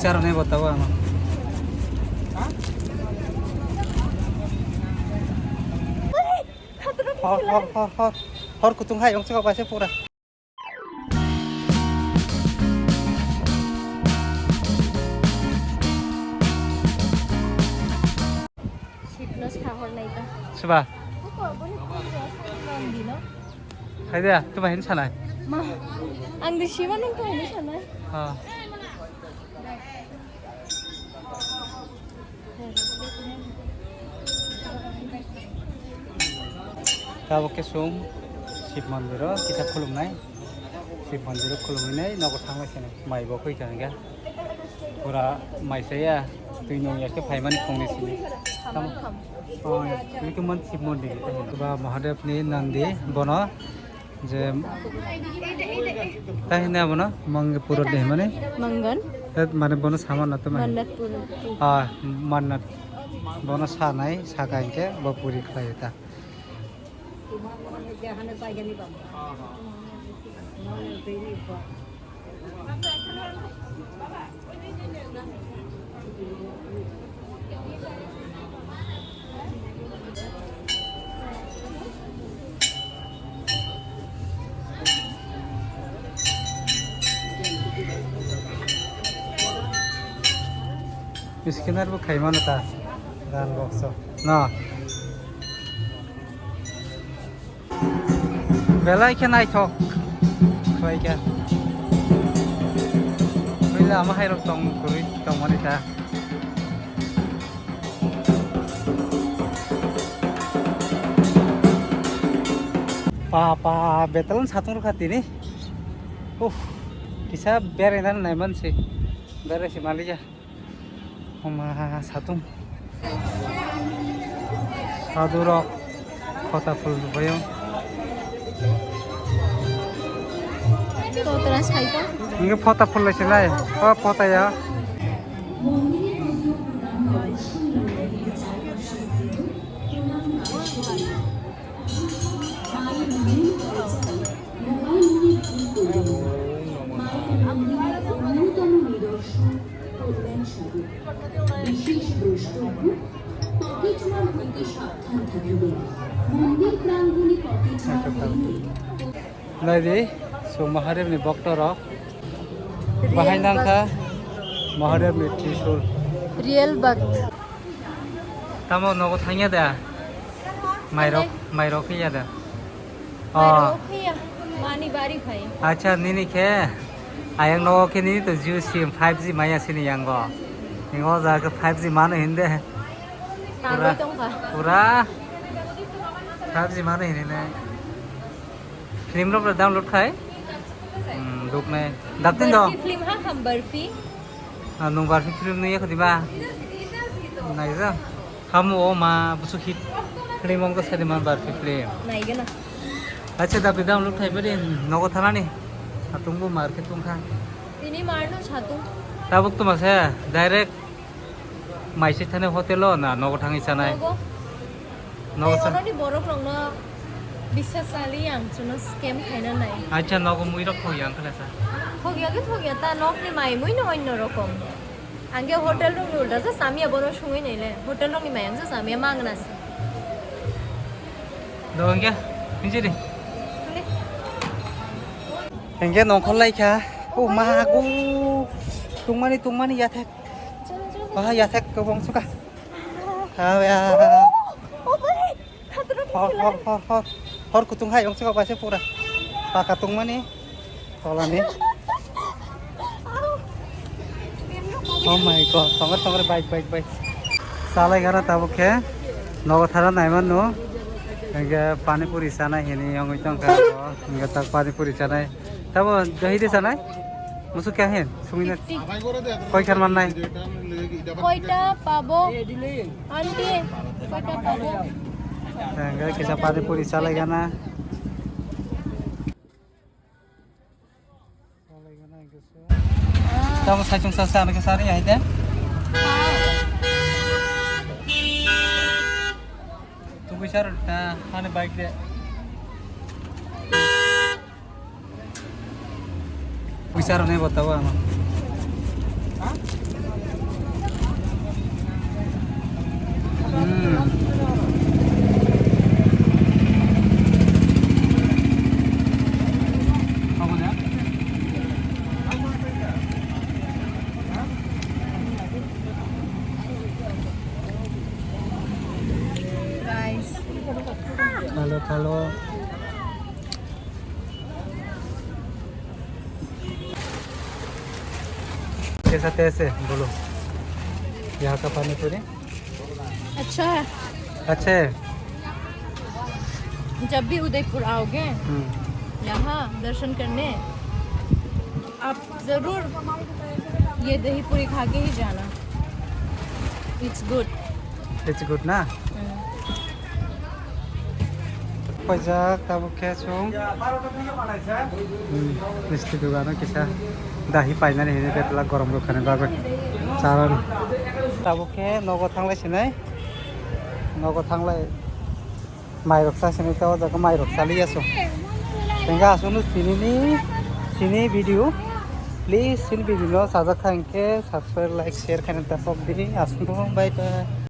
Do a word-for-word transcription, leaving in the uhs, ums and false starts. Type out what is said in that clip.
Charo nai bo tabo ano. Hor, hor, hor, hor. Hor kutung hai, yong siko paise pura. Sipno sahor nai ta. Siba. Hai dia, tu bahin sanai. Ma, ang di siba nung tu ini sanai. Ha. Tabuk khe chwng Shiv Mandir o kisa khulumnai, Shiv Mandir o khulumwi nai nogo thangwi sini mai bo khe hwnkha pura mai saya twi nung ya khe phaimani phungni sini. Tamo, oh, ya, twi khe man Shiv Mandir khe ba Mahadev ni Nandi bono. Je, ta hini abono, Mangpuro de himani? Mangan. Tet mane bono sama na to mane? Mannat puri. Ah, Mannat. Bono sanai, saka hingke bo puri khlai ta. Scanner bo khaimano ta, dan box o. No. Belai khe naithok khlai kha. Puila ama hairok tong kwrwi tongmani ta. Pa, pa, betalon satung rwkha tini. Uff, kisa beraina naimansi. Berai se maliya. Homa satung. Sadurok phota phul rwbaio. Totra saito. Nge phota phul lai silai. O phota ya. বিশেষ দ্রষ্টব্য, পকেটমার হইতে সাবধান থাকিবে। মন্দির প্রাঙ্গণে পকেটমার হইতে Nai di, so Mahadev ni bokto rok. Bahai nang kha Mahadev ni Trishul. Real bhakt. Tamo nogo thangya da? Mairok, mairok phiya da? Mairok phiya. Mani bari phai. Acha, nini khe ayang nogo khe nini to Jio sim five G maya sini yango. Ningo ja khe five G mano hinde. Tangwi tongkha. Pura five G mano hini ne. Film rok le download khai. Hmm, duk nai. Daktin do. Barfi film ha ham Barfi. Ah, nung Barfi film nui yakho diba? Nai ja. Hamu o ma busu hit film ong to sadi man Barfi film. Nai gana. Acha dakti download khai bari nogo thanani. Satung bo market tong kha. Tini marno satung. Tabuk to mase direct Mai se thani hotel o na nogo thangwi chanai? Nogo. Nogo. Tei sa- oroni borok rokno biswas chali ang chuno scam khaina nai. Acha nogo mui rok thok yang khala sa. Thok ya ke thok ya ta nok ni mai mui no onno rokom. Ang ke hotel rok ni ulta sa samya bono sungwi nai le. Hotel rok ni mai ang sa samya mangna se. Do ang ke? Hinji di. Hingke nongkhor lai kha. O ma gu. Tungmani tungmani ya thek. Chalo, chalo. Wah, ya thek kobong suka. Hau ya. Oh, oh, my. Khatro Hor, hor, hor, hor. Hor kutung hai ong suka paise pura. Paka tungmani. Tolani. Oh my God. Tongor, tongor, bike, bike, bike. Salai gana tabuk khe. Nogo thara naiman no. Hingke pani puri sana hini ongoi tongkha. Hingke tak pani puri sanai. Tabo dahide sanai? Musuk kya hen? Sumina. Fifty. Koi khan mannai? Koita pabo? Aunty, koita pabo? Enggak, kita pani puri salai gana. Tamo sai chung sa sa ke sari ai de. Tu bisa ta hane bike de. Puisa rwnai bo tabuk ano. Hello. कैसा टेस्ट है बोलो, यहाँ का पानी पूरी? अच्छा है। अच्छा है। जब भी उदयपुर आओगे, हम्म। यहाँ दर्शन करने, आप जरूर ये दही पूरी खा के ही जाना। It's good. It's good na? Hmm. Paijak tabuk khe chwng, hmm, misti dogano kisa dahi painani hinwi bebla gorom rwkha ni bagwi charwni. Tabuk khe nogo thanglai sinai, nogo thanglai. Mairok sa sini to jaga mairok sali aso. Tengka asunu sini ni sini video. Please sini video no sajak kha hwnkhe subscribe, like, share khaina tapok di. Asunu bye bye.